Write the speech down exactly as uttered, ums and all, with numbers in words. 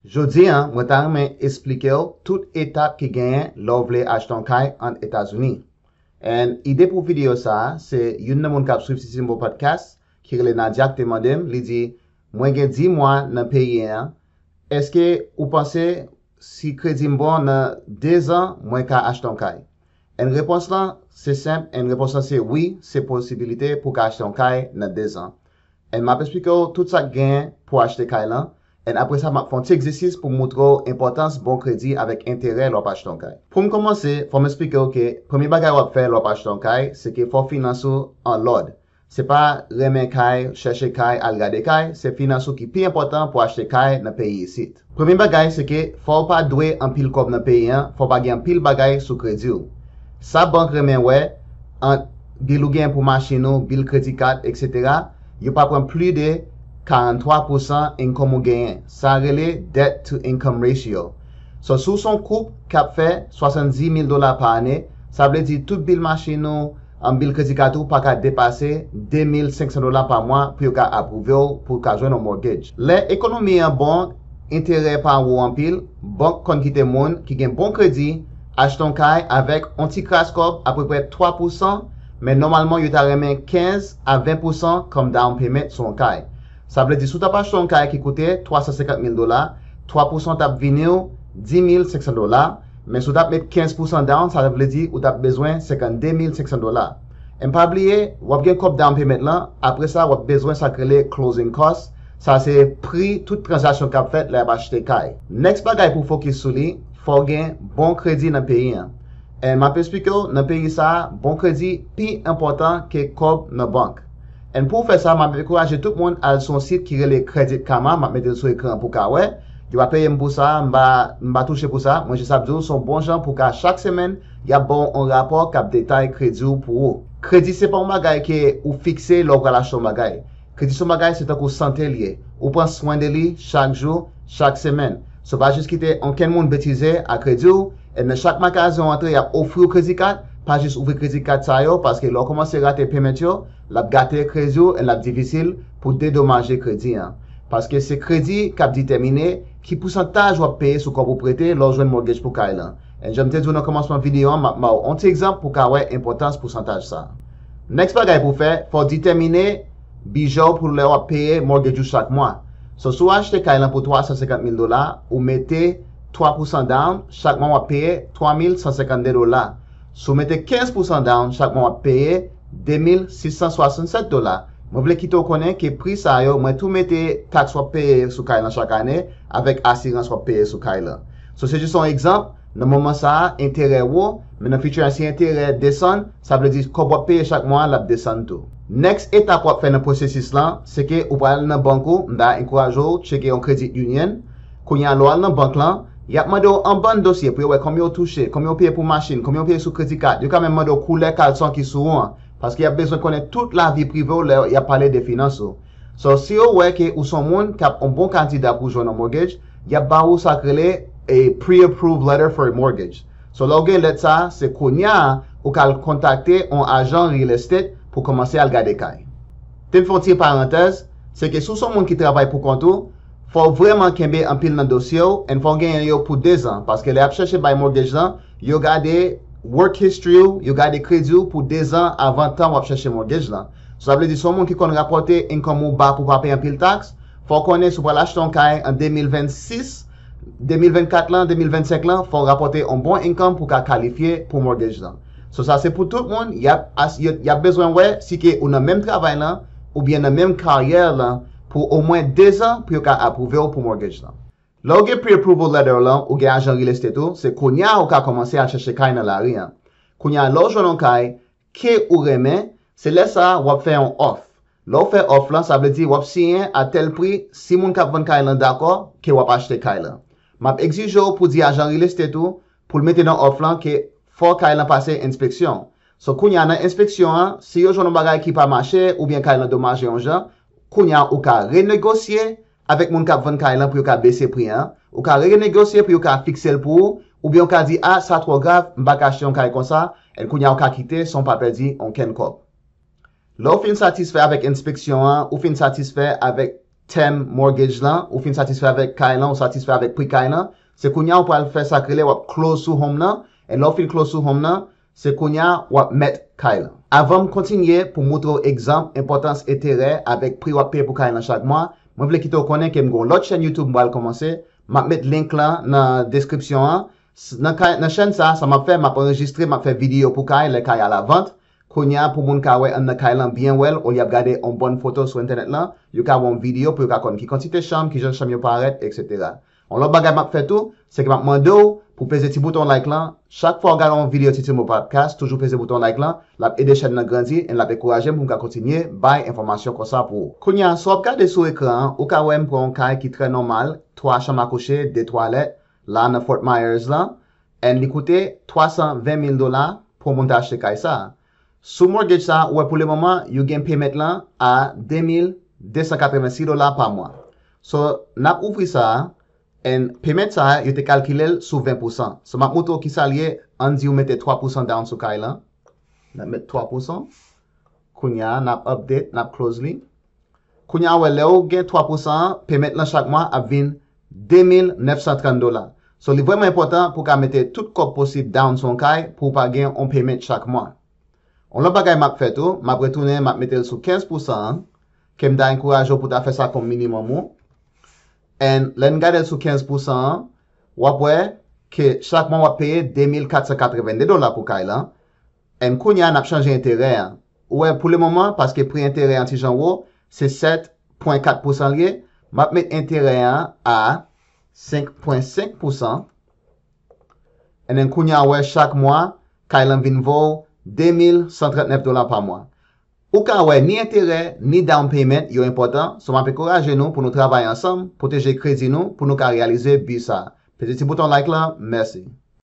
Jodi a, mwen ta renmen esplike w tout etap ki genyen lè w vle achte yon kay ann Etazini. And ide pou videyo sa a, se youn nan moun k ap swiv Citizen Boy Podcast, ki rele Nadia, ki te mande m, li di, mwen gen dis mwa nan peyi a, èske ou panse si kredi m bon nan de zan, mwen ka achte yon kay? And repons lan, se senp, and repons lan se wi, se posibilite pou w ka achte yon kay nan de zan. And m ap esplike w tout sa k genyen pou achte kay lan. And apre sa, m ap fè yon ti egzèsis pou moutre w enpòtans bon kredi avèk enterè lè w ap achte yon kay. Pou m kòmanse, fò m esplike w ke premye bagay w ap fè lè w ap achte yon kay, se ke fò finans ou an lòd. Se pa renmen kay, chèche kay, al gade kay, se finans ou ki pi enpòtan pou achte kay nan peyi isit. Premye bagay, se ke fò w pa dwe anpil kòb nan peyi an, fò w pa gen anpil bagay sou kredi w. Sa bank renmen wè, ant bil ou gen pou machin ou, bil kredi kat, etsetera, yo pa pran plis de karant twa pousan income ou genyen. Sa rele debt to income ratio. So, si w se yon koup k ap fè swasanndis mil dola pa ane, sa vle di tout bil machin ou, an bil kredi kat ou pa ka depase de mil senk san dola pa mwa pou yo ka apwouve w pou w ka jwenn yon mortgage. Lè ekonomi an bon, enterè pa wo anpil, bank konn kite moun ki gen bon kredi achte yon kay avèk yon ti kras kòb, apeprè twa pousan, men nòmalman yo ta renmen kenz a ven pousan kòm down payment sou yon kay. Sa vle di si w t ap achte yon kay ki koute twa san senkant mil dola, twa pousan t ap vini w dis mil senk san dola, men si w t ap met kenz pousan down, sa vle di ou t ap bezwen senkannde mil senk san dola. And pa bliye, w ap gen kòb down payment lan, apre sa w ap bezwen sa k rele closing cost, sa se pri tout tranzaksyon k ap fèt lè y ap achte kay. Next bagay pou fokis sou li, fò w gen bon kredi nan peyi an. And m ap esplike w, nan peyi sa a, bon kredi pi enpòtan ke kòb nan bank. And pou w fè sa, m ap ankouraje tout moun al sou yon sit ki rele Credit Karma, m ap mete l sou ekran an pou w ka wè. Yo pa peye m pou sa, m pa, m pa touche pou sa, mwen jis ap di w se yon bon jan pou w ka chak semèn, y ap ba w yon rapò k ap detay kredi w pou ou. Kredi se pa yon bagay ke ou fikse lè w pral achte yon bagay. Kredi se yon bagay, se tankou sante l ye. Ou pran swen de li chak jou, chak semèn. So pa jis kite okenn moun betize a kredi w, e nan chak magazen w antre, y ap ofri w kredi kat, pa jis ouvri kredi kat sa yo, paske lè w kòmanse rate payment yo, l ap gate kredi w e l ap difisil pou dedomaje kredi an. Paske se kredi k ap detèmine ki pousantaj w ap peye sou kòb ou prete lè w jwenn mortgage pou kay lan. E jan m te di w nan kòmansman videyo an, m ap ba w yon ti egzanp pou w ka wè enpòtans pousantaj sa a. Next bagay pou w fè, fò w detèmine bidjè w pou lè w ap peye mortgage ou chak mwa. So, si w achte kay lan pou twa san senkant mil dola, ou mete twa pousan down, chak mwa w ap peye twa mil san senkannde dola. Si w mete kenz pousan down, chak mwa w ap peye de mil sis san swasannsèt dola. Mwen vle kite w konnen ke pri sa yo, mwen tou mete taks w ap peye sou kay lan chak ane avèk asirans w ap peye sou kay lan. So, se jis yon egzanp, nan moman sa a, enterè wo, men nan fiti an, si enterè desann, sa vle di kòb w ap peye chak mwa, l ap desann tou. Next etap w ap fè nan pwosesis lan, se ke ou pral nan bank ou, m ta ankouraje w tcheke yon credit union. Kounye a, lè w al nan bank lan, y ap mande w yon bann dosye pou yo wè konbyen w touche, konbyen w peye pou machin, konbyen w peye sou kredi kat. Yo ka menm mande w koulè kalson ki sou ou an, paske y ap bezwen konnen tout lavi prive w lè y ap pale de finans ou. So, si yo wè ke ou se yon moun k ap yon bon kandida pou jwenn yon mortgage, y ap ba ou sa k rele a pre-approved letter for a mortgage. So, lè w gen lèt sa a, se kounye a ou ka al kontakte yon ajan real estate pou kòmanse al gade kay. Te m fè yon ti parantèz, se ke si w se yon moun ki travay pou kont ou, fò w vrèman kenbe anpil nan dosye w, and fò w genyen yo pou de zan, paske lè y ap chèche bay mortgage lan, yo gade work history w, yo gade kredi w pou de zan avan tan w ap chèche mortgage lan. So, sa vle di, si w se yon moun ki konn rapòte income ou ba pou w pa peye anpil taks, fò w konnen si w pral achte yon kay an de mil vennsis, de mil vennkat lan, de mil vennsenk lan, fò w rapòte yon bon income pou w ka kalifye pou mortgage lan. So, sa se pou tout moun, y ap, as- y, y ap bezwen wè si ke ou nan menm travay lan, oubyen nan menm karyè lan, pou omwen de zan pou yo ka apwouve w pou mortgage lan. Lè w gen pre-approval letter w lan, ou gen ajan real estate ou, se kounye a ou ka kòmanse al chèche kay nan lari an. Kounye a, lè w jwenn yon kay ke ou renmen, se lè sa a w ap fè yon òf. Lè w fè òf lan, sa vle di w ap siyen a tèl pri, si moun k ap vann kay lan dakò ke w ap achte kay lan. M ap egzije w pou di ajan real estate ou pou l mete nan òf lan ke fò kay lan pase enspeksyon. So, kounye a, nan enspeksyon an, si yo jwenn yon bagay ki pa mache oubyen kay lan domaje yon jan, kounye a, ou ka renegosye avèk moun k ap vann kay lan pou yo ka bese pri an. Ou ka renegosye pou yo ka fikse l pou ou, oubyen ou ka di, a, sa twò grav, m pa ka achte yon kay konsa, and kounye a, ou ka kite san w pa pèdi okenn kòb. Lè w fin satisfè avèk enspeksyon an, ou fin satisfè avèk term mortgage lan, ou fin satisfè avèk kay lan, ou satisfè avèk pri kay lan, se kounye a ou pral fè sa k rele w ap close sou home nan, e lè w fin close sou home nan, se kounye a w ap mèt kay lan. Avan m kontinye pou moutre w egzanp enpòtans enterè avèk pri w ap peye pou kay lan chak mwa, mwen vle kite w konnen ke m gen yon lòt chèn YouTube m pral kòmanse, m ap met link lan nan deskripsyon an. S- Nan, kay, nan chèn sa, sa m ap fè, m ap anrejistre, m ap fè videyo pou kay, lè kay a lavant. Kounye a, pou moun ka wè anndan kay lan byen wè l, olye ap gade yon bòn foto sou entènèt lan, yo ka wè yon videyo pou yo ka konn ki kantite chanm, kijan chanm yo parèt, etsetera. Yon lòt bagay m ap fè tou, se ke m ap mande w pou peze ti bouton like lan. Chak fwa w gade yon videyo Titi Mo Podcast, toujou peze bouton like lan. L ap ede chèn nan grandi e l ap ankouraje m pou m ka kontinye bay enfòmasyon konsa pou ou. Kounye a, si w ap gade sou ekran an, ou ka wè m pran yon kay ki trè nòmal, twa chanm a kouche, de twalèt, la nan Fort Myers lan, and li koute twa san ven mil dola pou moun ta achte kay sa a. Sou mortgage sa, ou wè pou le moman, yo gen payment lan a de mil de san katrevensis dola pa mwa. So, n ap ouvri sa a, and payment sa a, yo te kalkile l sou ven pousan. So, m ap montre w kisa l ye, ann di ou mete twa pousan down sou kay lan. N ap met twa pousan. Kounye a, n ap update, n ap close li. Kounye a, ou wè, lè ou gen twa pousan an, payment lan chak mwa ap vin de mil nèf san trant dola. So, li vrèman enpòtan pou w ka mete tout kòb posib down sou yon kay pou w pa gen yon payment chak mwa. Yon lòt bagay m ap fè tou, m ap retounen, m ap mete l sou kenz pousan an, ke m ta ankouraje w pou w ta fè sa kòm minimòm ou. And lè n gade l sou kenz pousan an, w ap wè ke chak mwa w ap peye de mil kat san katrevenn de dola pou kay lan. And kounye a, n ap chanje enterè an. Ou wè, pou le moman, paske pri enterè an ti jan wo, se sèt pwen kat pousan l ye, m ap met enterè an a senk pwen senk pousan. And then kounye a, ou wè, chak mwa, kay lan vin vo w de mil san trant nèf dola pa mwa. Ou ka wè, ni enterè, ni down payment, yo enpòtan, so m ap ankouraje nou pou nou travay ansanm, pwoteje kredi nou, pou nou ka reyalize bi sa a. Peze ti bouton like lan, mèsi.